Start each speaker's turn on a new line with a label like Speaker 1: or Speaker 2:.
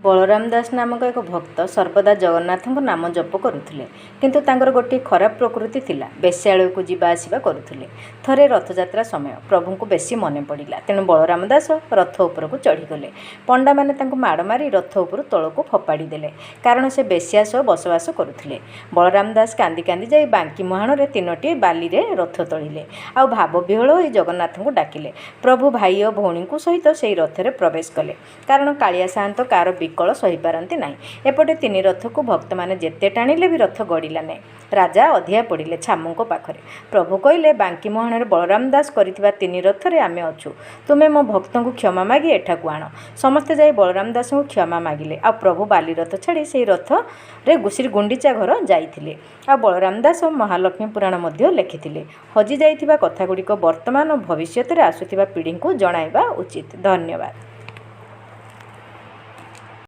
Speaker 1: ବଳରାମ ଦାସ ନାମକ ଏକ ଭକ୍ତ ସର୍ବଦା ଜଗନ୍ନାଥଙ୍କ ନାମ ଜପ କରୁଥିଲେ। କିନ୍ତୁ ତାଙ୍କର ଗୋଟିଏ ଖରାପ ପ୍ରକୃତି ଥିଲା। ବେଶ୍ୟାଳୟକୁ ଯିବା ଆସିବା କରୁଥିଲେ। ଥରେ ରଥଯାତ୍ରା ସମୟ। ପ୍ରଭୁଙ୍କୁ ବେଶୀ ମନେ ପଡ଼ିଲା। ତେଣୁ ବଳରାମ ଦାସ ରଥ ଉପରକୁ ଚଢ଼ିଗଲେ। ପଣ୍ଡାମାନେ ତାଙ୍କୁ ମାଡ଼ ମାରି ରଥ ଉପରୁ ତଳକୁ ଫୋପାଡ଼ି ଦେଲେ। କାରଣ ସେ ବେଶ୍ୟା ସହ ବସବାସ କରୁଥିଲେ। ବଳରାମ ଦାସ କାନ୍ଦି କାନ୍ଦି ଯାଇ ବାଙ୍କି ମୁହାଣରେ ତିନୋଟି ବାଲିରେ ରଥ ତୋଳିଲେ। ଆଉ ଭାବବିହ୍ୱଳ ହୋଇ ଜଗନ୍ନାଥଙ୍କୁ ଡାକିଲେ। ପ୍ରଭୁ ଭାଇ ଓ ଭଉଣୀଙ୍କୁ ସହିତ ସେହି ରଥରେ ପ୍ରବେଶ କଲେ। କାରଣ କାଳିଆ ସାଆନ୍ତ କାହାର ବିକଳ ସହିପାରନ୍ତି ନାହିଁ। ଏପଟେ ତିନି ରଥକୁ ଭକ୍ତମାନେ ଯେତେ ଟାଣିଲେ ବି ରଥ ଗଡ଼ିଲା ନାହିଁ। ରାଜା ଅଧିଆ ପଡ଼ିଲେ ଛାମୁଙ୍କ ପାଖରେ। ପ୍ରଭୁ କହିଲେ, ବାଙ୍କି ମୁହାଣରେ ବଳରାମ ଦାସ କରିଥିବା ତିନି ରଥରେ ଆମେ ଅଛୁ। ତୁମେ ମୋ ଭକ୍ତଙ୍କୁ କ୍ଷମା ମାଗି ଏଠାକୁ ଆଣ। ସମସ୍ତେ ଯାଇ ବଳରାମ ଦାସଙ୍କୁ କ୍ଷମା ମାଗିଲେ। ଆଉ ପ୍ରଭୁ ବାଲିରଥ ଛାଡ଼ି ସେହି ରଥରେ ଶ୍ରୀ ଗୁଣ୍ଡିଚା ଘର ଯାଇଥିଲେ। ଆଉ ବଳରାମ ଦାସ ମହାଲକ୍ଷ୍ମୀ ପୁରାଣ ମଧ୍ୟ ଲେଖିଥିଲେ। ହଜିଯାଇଥିବା କଥାଗୁଡ଼ିକ ବର୍ତ୍ତମାନ ଓ ଭବିଷ୍ୟତରେ ଆସୁଥିବା ପିଢ଼ିଙ୍କୁ ଜଣାଇବା ଉଚିତ। ଧନ୍ୟବାଦ।